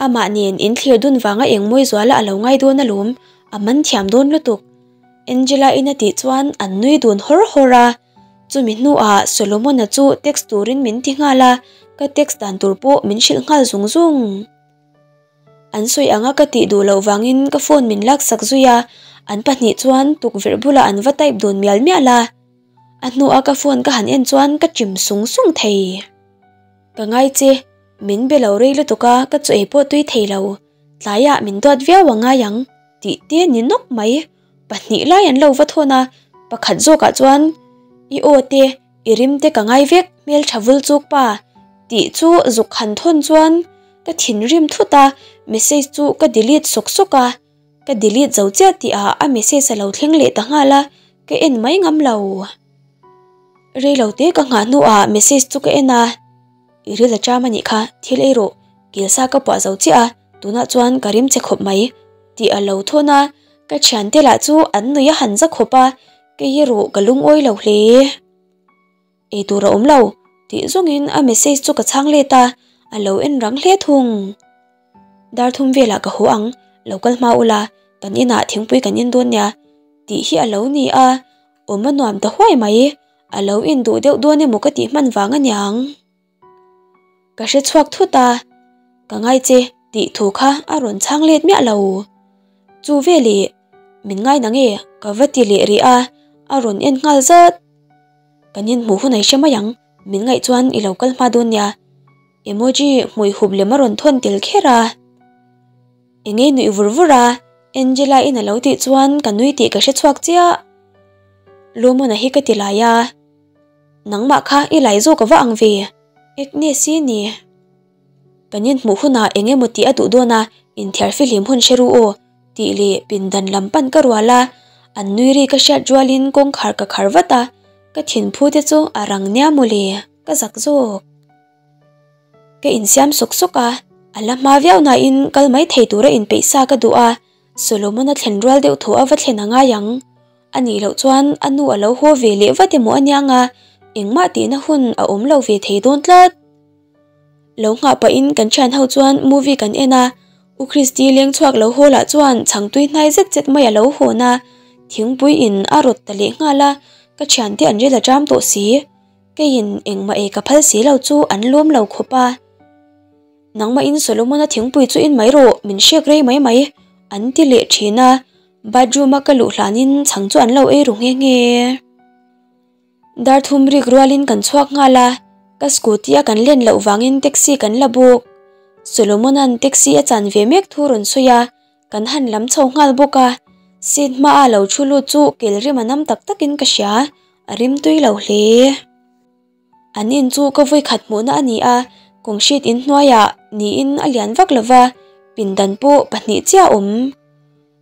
Amah nen in thlir dun vanga eng mawi zuala a lo ngai dawn alawm, a man thiam dawn lutuk. Angela-in a tih chuan an nui dun hawr hawr a. Chumi hnuah Solomon-a chu text turin min ti nghal a, ka text dan tur pawh min hrilh nghal zung zung. An sawi anga ka tih duh loh vangin ka phone min laksak zui a, an pahnih chuan tukverh bulah an va type dun mial mial a. A hnua ka phone ka han en chuan ka chim sung sung thei. Ka ngai che, min be lo rei lutuk a, ka chaw ei pawh tui thei lo, tlaiah min duat viau a ngai ang tih te ni nawk mai, pahnih lai an lo va thawn a, pakhat zawkah chuan I aw te, i rim te ka ngai vek hmeltha vul chuk pa tih chu zuk han thawn chuan ka thinrim thut a, message chu ka delete sawk sawk a. Ka delete zo chiah tih ah a message a lo thleng leh ta nghal a, ka en mai ngam lo. Rei lo te ka nghah hnuah message chu ka en a, I ril a ṭam a nih kha, thil ei rawh, kilsa ka puah zo chiah a, tunah chuan ka rim che khawp mai tih a lo thawn a, ka thiante lah chu an nui a han za khawp a, kei erawh ka lungawi lo hle. Ei tur a awm lo tih zawngin a message chu ka chhang let a, a lo en rang hle thung. Dar thum velah ka haw ang, lo kal hma ula, kan inah thingpui kan in dawn nia tih hi a lo ni a, awm a nuam ta huai mai, a lo induh deuh dawn emaw ka tih hman vang aniang. Ka hre chhuak thut a, ka ngai che tih thu kha a rawn chhang let miah lo. Chu veleh min ngai na nge ka va ti leh rih a, a rawn en nghal zat. Kan inhmuh hun ai hre mai ang, min ngaih chuan i lo kal hma dawn nia. Emoji hmui hup lem a rawn thawn tel kher a. Engei nuih vur vur a, Angela in a lo tih chuan ka nui tih ka hre chhuak chiah. Lawmawna hi ka ti lai a. Nangmah kha i lai zawk a va ang ve, Agnes-i ni. Kan inhmuh hunah eng emaw tih a duh dawn a, inthiar fihlim hun hre ru aw, tih leh pindan lam pan ka rual a, an nui ri ka hriat rualin kawngkhar ka khar vat a, ka thinphu te chu a rang nia mawle, ka zak zawk. Ka insiam sawk sawk a, a la hma viau nain kal mai thei tura inpeih sa ka duh a, Solomon-a thlen rual deuh thaw a va thlen a ngai ang. A nih loh chuan a nu a lo haw ve leh vat emaw aniang a, engmah tihna hun a awm lo ve thei dawn tlat. Lo nghah pahin kan thian ho chuan movie kan en a, U Christy leng chhuak lo haw lah chuan chhang tui hnai zet zet mai a lo hawn a, thingpui in a rawt ta leh nghal a, ka thiante an ril a ṭam tawh si. Keiin engmah ei ka phal si lo chu an lawm lo khawp a. Nangmahin Solomon-a thingpui chu in mai rawh, min hrek rei mai mai, an ti leh thin a, bathroom-a ka luh hlanin chhang chu an lo ei ru nghe nghe. Dar thum rik rualin kan chhuak nghal a, ka scooty-a kan len loh vangin taxi kan la bawk. Solomon-a'n taxi a chan ve mek thu rawn sawi a, kan han lam chho nghal bawk a, seat hmaa lo thu lut chu kel rim a nam tak takin ka hria, a rim tui lo hle. An in chu ka vui khat hmuhna a ni a, kawng hrit in hnuaiah niin a lian vak lova, pindan pawh pahnih chiah a awm.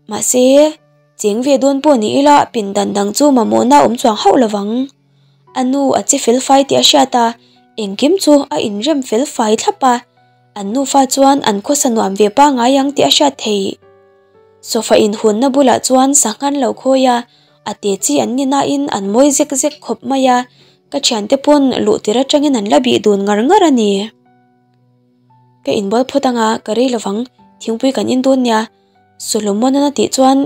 Mahse, cheng ve dawn pawh ni ila pindan dang chu mamawhna a awm chuang hauh lovang. A nu a che fel fai tih a hriat a, engkim chu a inrem fel fai thlap a, an nufa chuan an khawsa nuam ve pangngai ang tih a hriat theih. Sofa inhunna bulah chuan sanghan lo khawi a, a te chi an ni nain an mawi zek zek khawp mai a, ka thiante pawn luh tir atangin an la bih dun ngar ngar a ni. Ka inbual phawt anga ka rei lovang, thingpui kan in dawn nia, Solomon-an a tih chuan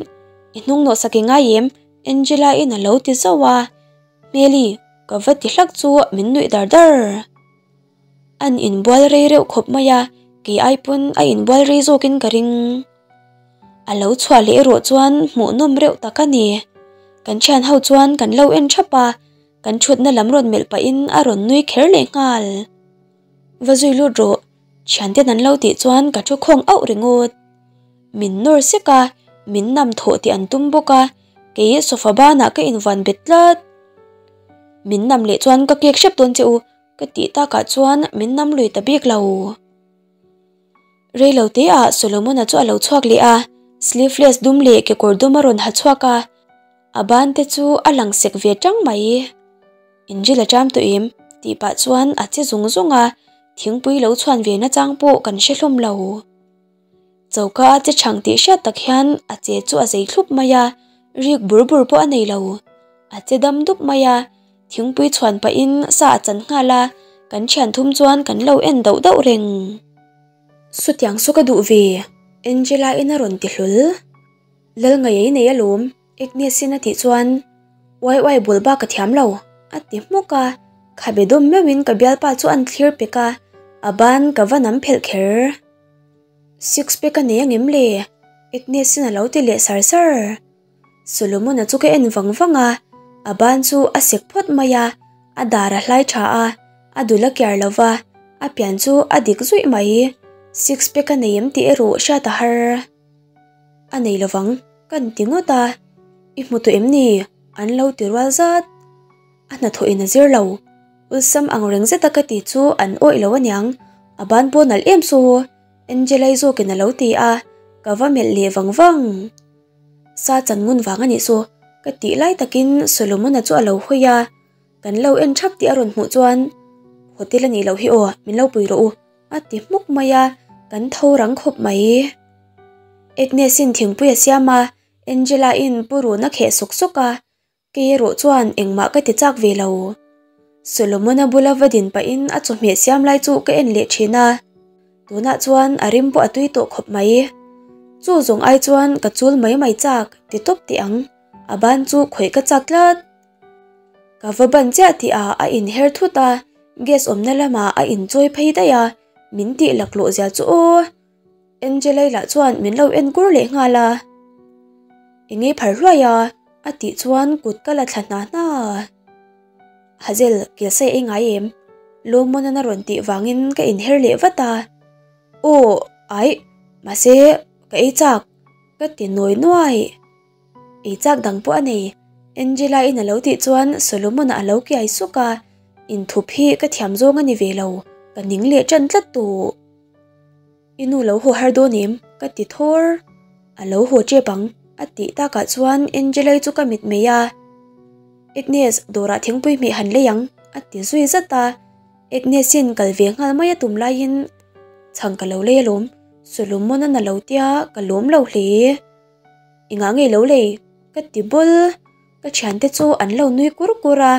i hnung nawh sak i ngai em? Angela-in a lo ti zauh a, Hmeli, ka va ti hlak chu min nuih dar dar. An inbual rei reuh khawp mai a, kei ai pawn a inbual rei zawkin ka ring. A lo chhuah leh erawh chuan hmuhnawm reuh tak a ni. Kan thian ho chuan kan lo en thap a, kan thutna lam rawn melh pahin a rawn nui kher leh nghal. Va zui lut rawh, thianten an lo tih chuan ka thu khawng auh ringawt. Min nawr sek a, min nam thawh tih an tum bawk a, kei sofa banah ka invuan bet tlat. Min nam leh chuan ka kek hrep dawn che u, Ka tih takah chuan min nam lui ta bik lo. Reilo te ah Solomon-a chu a lo chhuak leh a, sleeveless dum leh kekawr dum a rawn ha chhuak a, a ban te chu a lang sek ve tang mai. Inril a ṭam tawh em? tih pah chuan a che zung zung a, thingpui lo chhuan ve nachang pawh kan hre hlawm lo. Choka a che chhang tih hriat tak hian a che chu a zei thlup mai a, rik bur bur pawh a nei lo. A che dam dup mai a, thingpui chhuan pahin sa a chan nghal a, kan thian thum chuan kan lo en dauh dauh reng. Sutiang saw ka duh ve, Angela-in a rawn ti hlawl. Lal ngei ei nei alawm, Agnes-in a tih chuan uai uai bul bak ka thiam lo, a ti hmuk a, khabe dawm meuhin ka bialpa chu an thlir pek a, a ban ka va nam phelh kher. Six pack a nei angem le? Agnes-in a lo ti leh sar sar. Solomon-a chu ka en vang vang a, a ban chu a sek phawt mai a, a dar a hlai tha a, a dul a kiar lo va, a pian chu a dik zuih mai. Six pack a nei em tih erawh hriat a har. A nei lovang, kan ti ngawt a, i hmu tawh em ni? An lo ti rual zat. A hnathawh in a zir lo. Awlsam ang reng zeta ka ti chu an awih lo aniang, a ban pawh nalh em saw? Angela-i zawkin a lo ti a, ka va melh leh vang vang. Sa chan ngun vang a nih saw ka tih lai takin Solomon-a chu a lo hawi a, kan lo en thap tih a rawn hmuh chuan Hotel a nih loh hi aw, min lo pui rawh u a ti hmuk mai a, kan tho rang khawp mai. Agnes-in thingpui a siam a, Angela-in purun a kheh sawk sawk a, Kei erawh chuan engmah ka ti chak ve lo. Solomon-a bula va din pahin a chawhmeh siam lai chu ka en leh thin a, tunah chuan a rim pawh a tui tawh khawp mai. Chu zawng ai chuan ka chul mai mai chak ti tawp teh ang, a ban chu khawih ka chak tlat. Ka va ban chiah tih ah a inher thut a, gas awmna lamah a inchawi phei daih a, min tih laklawh zia chu aw. Angelai lah chuan min lo en kur leh nghal a. Enge phar hluai a? A tih chuan kut ka la thla hna hna. Hazel, Kelsai ei ngai em? Lawmawnan a rawn tih vangin ka inher leh vat a. Aw, aih, mahse ka ei chak, ka ti nawi nuai. Ei chak dang pawh a nei, Angela-in a lo tih chuan Solomon-a a lo kiai suk a, inthup hi ka thiam zawng a ni ve lo, ka ning leh ṭan tlat tawh. I nu lo haw har dawn em? Ka ti thawr. A lo haw ṭep ang, a tih takah chuan Angela-i chu ka mit mai a. Agnes, dawrah thingpui hmeh han lei ang, a ti zui zat a. Agnes-in kal ve nghal mai a tum laiin, Chhang ka lo lei alawm, Solomon-an a lo tia, ka lawm lo hle. Engah nge lo lei? Ka ti bawl. Ka thiante chu an lo nui kur kur a,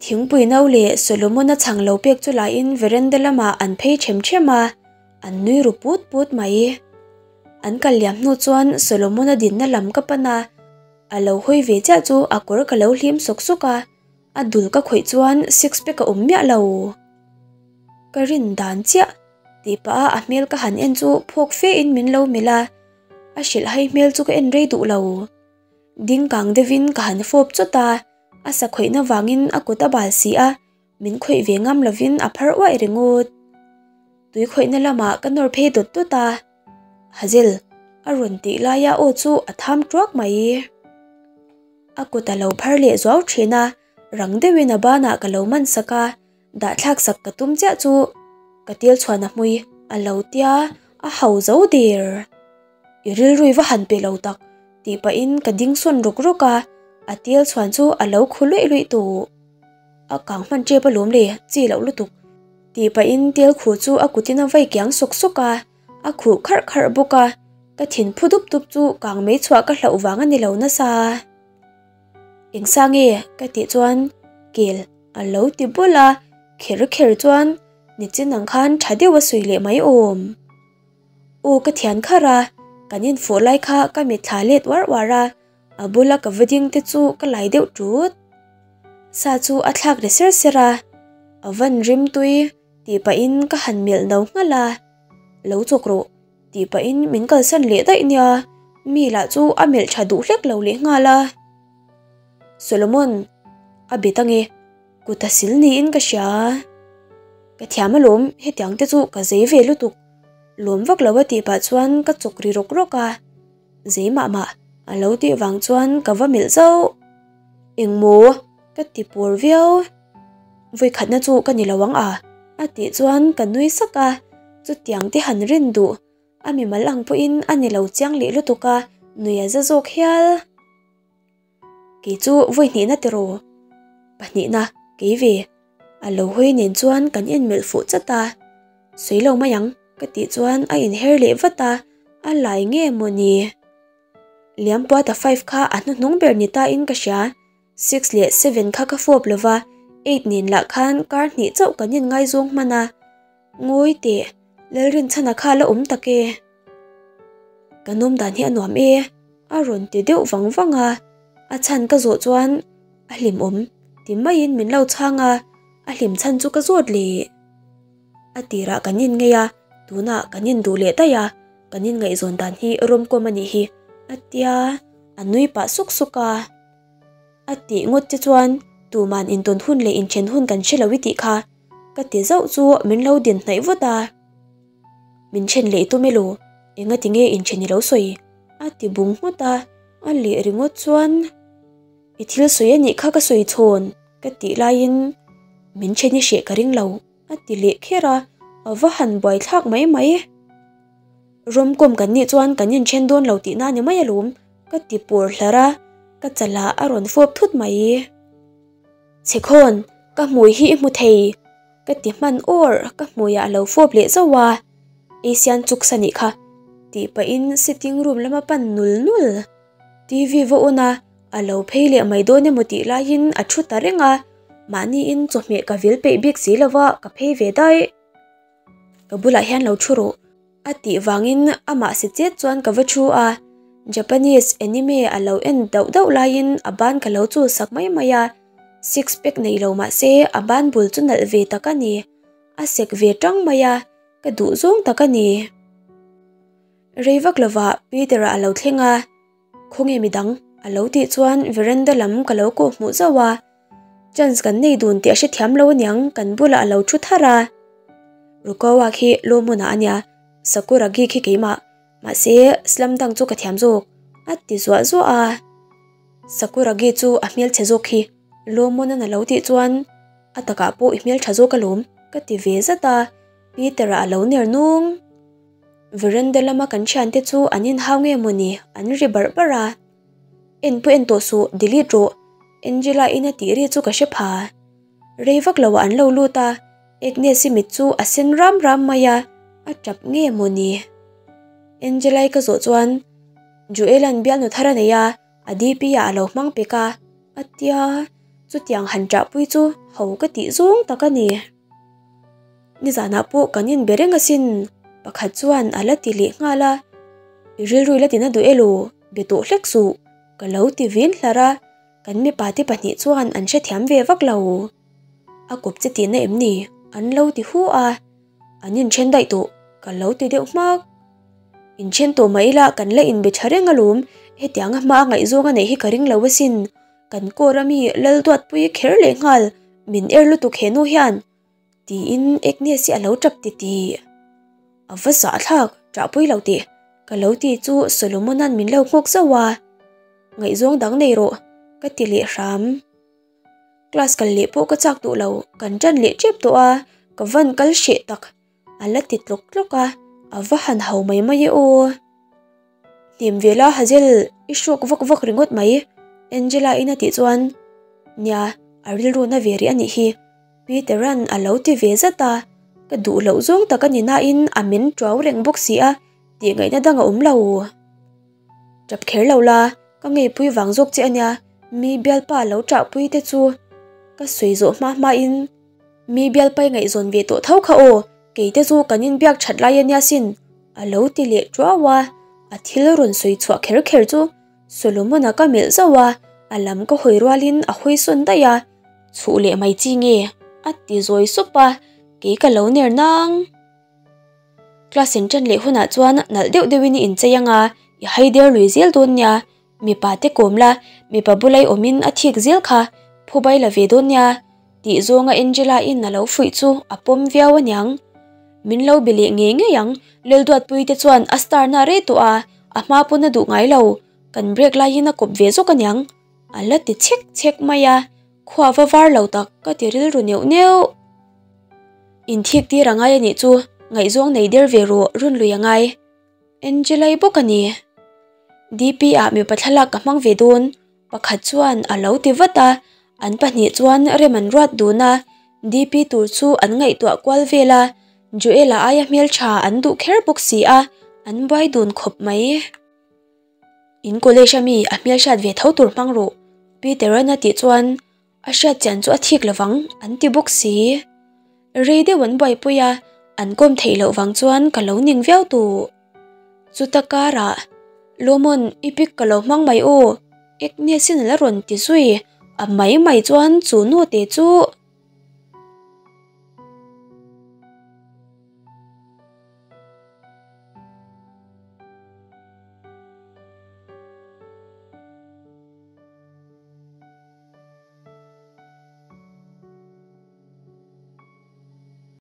thingpui no leh Solomon-a chhang lo pek chu lahin veranda lamah an phei them them a, an nui ru put put mai. An kal liam hnu chuan Solomon-a dinna lam ka pan a, a lo hawi ve chiah chu a kawr ka lo hlim sawk sawk a, a dul ka khawih chuan six pack a awm miah lo. Ka rin dan chiah tih pah a a hmel ka han en chu phawk fe in min lo melh a, a hrilhhai hmel chu ka en rei duh lo. Ding kang deuhin ka han fawp chawt a, a sa khawihna vangin a kut a bal si a, min khawih ve ngam lovin a phar uaih ringawt. Tui khawihna lamah ka nawr phei dawt dawt a, Hazel, a rawn tih laia aw chu a tham tuak mai. A kut a lo phar leh zuau thin a, rang deuhin a banah ka lo man sak a, dah thlak sak ka tum chiah chu ka til chhuan a hmui a lo tia a hau zo der. I rilrui va han pe lo tak tih pahin ka ding sawn rawk rawk a, a til chhuan chu a lo khu luih luih tawh. A kang hman tep alawm le, chi loh lutuk tih pahin til khu chu a kutin a vai kiang sawk sawk a, a khuh kharh kharh bawk a, ka thin phu dup dup chu kang mei chhuah ka hlauh vang a ni lo nasa. Engsa nge ka tih chuan kel a lo ti bul a, kher kher chuan nichin ang khan tha deuh a sawi leh mai awm. Aw ka thian kharh a, kan infuh lai kha ka mitthla let uar uar a, a bula ka va ding te chu ka lai deuh tut. Sa chu a thlak ri ser ser a, a van rim tui tih pahin ka han melh no nghalh a, lo chawk rawh tih pahin min kalsan leh daih nia, mi lah chu a melh tha duh hlek lo leh nghal a. Solomon, a bet ange. Kut a sil niin ka hria. Ka thiam alawm, hetiang te chu ka zei ve lutuk. Lawm vak lo a tih pah chuan ka chawk ri rawk rawk a. Zei mah mah a lo tih vang chuan ka va melh zauh. Engmaw? Ka ti pawr viau. Vawikhatna chu ka ni lo ang a, a tih chuan ka nui sak a. Chutiang te han rin duh. A mimal ang pawhin a ni lo chiang leh lutuk a, nui a za zawk hial. Kei chu vawi hnihna tiraw? Pahnihna, kei ve. A lo hawi nen chuan kan inmelh fuh chat a. Sawi lo mai ang, ka tih chuan a inher leh vat a, a lai nge maw ni? Liampuata five kha a hnuhnung ber ni ta in ka hria. Six leh seven kha ka fawp lo va, eight nen lah khan kar hnih chauh kan inngaizawng hman a. Ngawi teh, Lalrinchhana kha la awm tak e. Ka nawm dan hi a nuam e, a rawn ti deuh vang vang a, a chhan ka zawh chuan a hlimawm ti maiin min lo chhang a, a hlim chhan chu ka zawt leh. A tirah kan inngeih a, tunah kan induh leh daih a, kan inngaihzawn dan hi rawmkawm a nih hi, a tia, a nui pah suk suk a. A tih ngawt che chuan tuman intawn hun leh inthen hun kan hre lo i tih kha. Ka ti zauh chu min lo din hnaih vut a. Min then leh tum elo, enga ti nge inthen i lo sawi? A ti bung nghut a, a leh ringawt chuan I thil sawi a nih kha ka sawi chhawn ka tih laiin min then i hreh ka ring lo a ti leh kher a, a va han buaithlak mai mai. Rawmkawm kan nih chuan kan inthen dawn lo tihna a ni mai alawm. Ka ti pur hlar a, ka chalah a rawn fawp thut mai. Chhekhawn, ka hmui hi i hmu thei. Ka ti hman awr, ka hmuiah a lo fawp leh zauh a. Asian chuksa nih kha, tih pahin sitting room lama pan nul nul. TV va un a, a lo phei leh mai dawn emaw tih laiin a thu ta reng a, mahniin chawhmeh ka vil peih bik si lova ka phei ve daih. Ka bulah hian lo thu rawh. A tih vangin amah si chet chuan ka va thu a, Japanese anime a lo en dauh dauh laiin a ban ka lo chul sak mai mai a, six pack nei lo mah se a ban bul chu nalh ve tak a ni, a sek ve tang mai a, ka duh zawng tak a ni. Rei vak lovah Peter-a a lo thleng a, Khawnge midang? a lo tih chuan veranda lam ka lo kawh hmuh zauh a, chance kan nei dun tih a hrethiam lo aniang kan bulah a lo thu thar a. Rukawa khi Lawmuna a nia, Sakuragi khi keimah, mahse slam dunk chu ka thiam zawk, a ti zuah zuah a. Sakuragi chu a hmelchhe zawk khi Lawmuna'n a lo tih chuan a takah pawh i hmeltha zawk alawm ka ti ve zat a, Peter-a a lo ner nung. Veranda lama kan thiante chu an inhau nge mawni an ri barh barh a. En pawh en tawh suh, delete rawh, Angela in a tih ri chu ka hre pha. Rei vak loah an lo lut a, Agnes-i mit chu a sen ram ram mai a, a tap nge mawni. Angela-i ka zawh chuan Joel-a'n bialnu thar a nei a, a DP ah a lo hmang pek a, a tia, chutiang han ṭahpui chu ho ka tih zawng tak a ni. Nizanah pawh kan inbe reng asin, pakhat chuan a la ti leh nghal a, I rilru i la tina duh elaw, be tawh hlek suh, ka lo ti vin hlar a, kan mipa te pahnih chuan an hrethiam ve vak lo. A kawp che tihna em ni? An lo ti hu a, an inthen daih tawh, ka lo ti deuh hmak. Inthen tawh mah ila kan la inbe tha reng alawm, hetianga hma a ngaihzawng a neih hi ka ring lo asin, kan kawr ami Lalduatpui kher leh nghal, min er lutuk he nu hian. Tiin Agnes hi a lo tap ti tih. A va zahthlak, ṭahpui lo tih ka lo ti chu Solomona'n min lo nghawk zauh a. Ngaihzawng dang nei rawh, ka ti leh hram. Class kal leh pawh ka chak duh lo, kan ṭan leh ṭep tawh a, ka van kal hreh tak. A la ti tlawk tlawk a, a va han hau mai mai e aw. Hnem ve la Hazel, i hrawk vak vak ringawt mai, Angela in a tih chuan, Nia, a rilru na ve rih a nih hi, Peter-a'n a lo ti ve zat a, ka duh loh zawng tak a ni nain a min tuau reng bawk si a, tih ngaihna dang a awm lo. Tap kher lo la, ka ngeipui vang zawk che a nia, mi bialpa lo ṭahpui te chu ka sawi zawh hma hmain Mi bialpai ngaihzawn ve tawh tho kha aw, kei te chu kan inbiak that lai a nia sin, a lo ti leh tuau a, a thil rawn sawi chhuah kher kher chu Solomon-a ka melh zauh a, a lam ka hawi rualin a hawi sawn daih a, chhuh leh mai chi nge? a ti zawi sup a, kei ka lo ner nang. Class in ṭan leh hunah chuan nalh deuh deuhin i inchei ang a, i hai der lui zel dawn nia, Mipa te kawm la, mipa bulai awmin a thik zel kha, phubai la ve dawn nia, tih zawnga Angela-in a lo fuih chu a pawm viau aniang. Min lo be leh ngei ngei ang, Lelduatpui te chuan a star na rei tawh a, a hma pawn a duh ngai lo, kan break laiin a kawp ve zawk aniang, a la ti chhek chhek mai a, khua va var lo tak ka ti rilru neuh neuh. Inthik tir a ngai anih chu, ngaihzawng nei der ve rawh, run lui a ngai. Angelai bawk a ni. DP ah mipa thlalak ka hmang ve dawn, pakhat chuan a lo ti vat a, an pahnih chuan rem an ruat dun a, DP tur chu an ngaihtuah kual vel a, Joel-a aia hmeltha an duh kher bawk si a, an buai dun khawp mai. In college ami a hmelhriat ve tho tur hmang rawh, Peter-a'n a tih chuan A hriat chian chu a thik lovang an ti bawk si. Rei deuh an buaipui a, an kawm theih loh vang chuan ka lo ning viau tawh. Chuta karah, Lawmawn i pic ka lo hmang mai aw, Agnes-in a la rawn ti zui, a mai mai chuan chu nu te chu.